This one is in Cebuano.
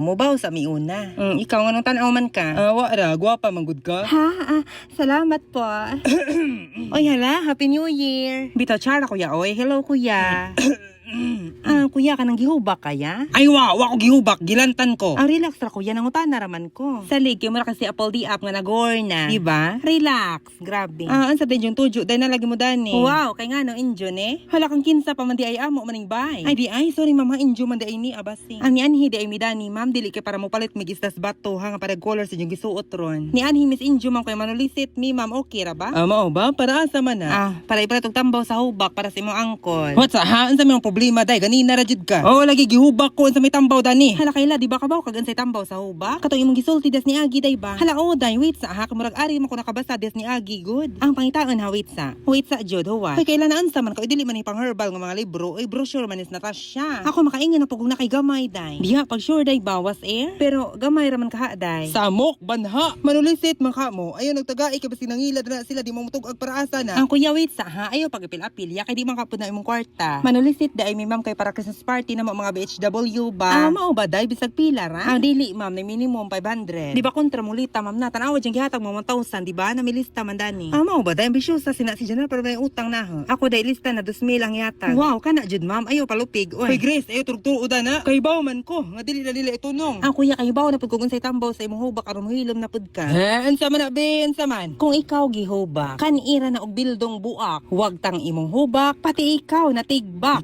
Mubaw sa miuna. Ikaw nga nung tan-aw man ka. Ah, wa ra, gwapa man gud ka. Ha? Ah, salamat po. Oy, hala, Happy New Year. Bitaw chara, kuya, oy. Hello, kuya. Ah, kuya, kanang gihubak kaya? Ay wa, wa ko gihubak, gilantan ko. Ah, relax ra kuya, nangutana raman ko. Sa lig, kay mura kasi Apple D app nga nagorna. Di ba? Relax, grabe. Ah, unsa din yung tujo, dahil nalagi mo dani. Wow, kay nga no injo ne? Hala kang kinsa pa man di ay amo maning bay. Ay di ay, sorry mama, injo man di ay ni abasi. Ang nianhi di ay midani, ma'am, dili kay para mo palit mig isdas bato ha nga para color sa inyong gisuot ron. Nianhi Miss Injo ma'am kay manulisit mi ma'am, okay ra ba? Ah, mao ba? Para asa man na? Ah, para ipalit og tambaw sa hubak para sa imong angkol. What sa ha? Unsa may mga problema day? Ganina ra jud ka. Oo, lagi gihubak ko unsa may tambaw dani. Hala kayla, di ba kabaw kag unsay tambaw sa hubak? Katong imong gisulti des ni Agi day ba? Hala oh day, wait sa ha, murag ari man ko nakabasa des ni Agi good. Ang pangitaon ha, wait sa. Wait sa jud huwa. Kay kailan na unsa man ka dili man ni pang herbal nga mga libro, ay brochure man is Natasha. Ako makaingon na pugong na kay gamay day. Diha pag sure day bawas air, pero gamay ra man kaha day. Samok banha. Manulisit man ka mo. Ayo nagtagai kay basig nangilad na sila di mo mutug-ag para asa na. Ang kuya wait sa ha, ayo pag-apil-apil ya kay di man kapud na imong kwarta. Manulisit day mi ma'am kay para Christmas party na mo mga BHW ba. Ah, mao ba day bisag pila ra? Ah, dili ma'am, na minimum 500. Di ba kontra mulita ma'am na tan-awa dyan gihatag mo 1,000, di ba? Namilista man dani. Ah, mao ba day ambisyosa sina si General pero may utang na ha. Ako day lista na 2,000 ang gihatag. Wow, kana jud ma'am, ayo palupig oy. Hoy Grace, ayo turog-tuod na. Kay baw man ko, nga dili na nila itunong. Ang kuya kayo na pud kung unsay tambaw sa imong hubak aron mohilom na pud ka. Ha, unsa man na be, unsa man? Kung ikaw gihubak, kanira na og bildong buak, huwag tang imong hubak, pati ikaw na tigbak.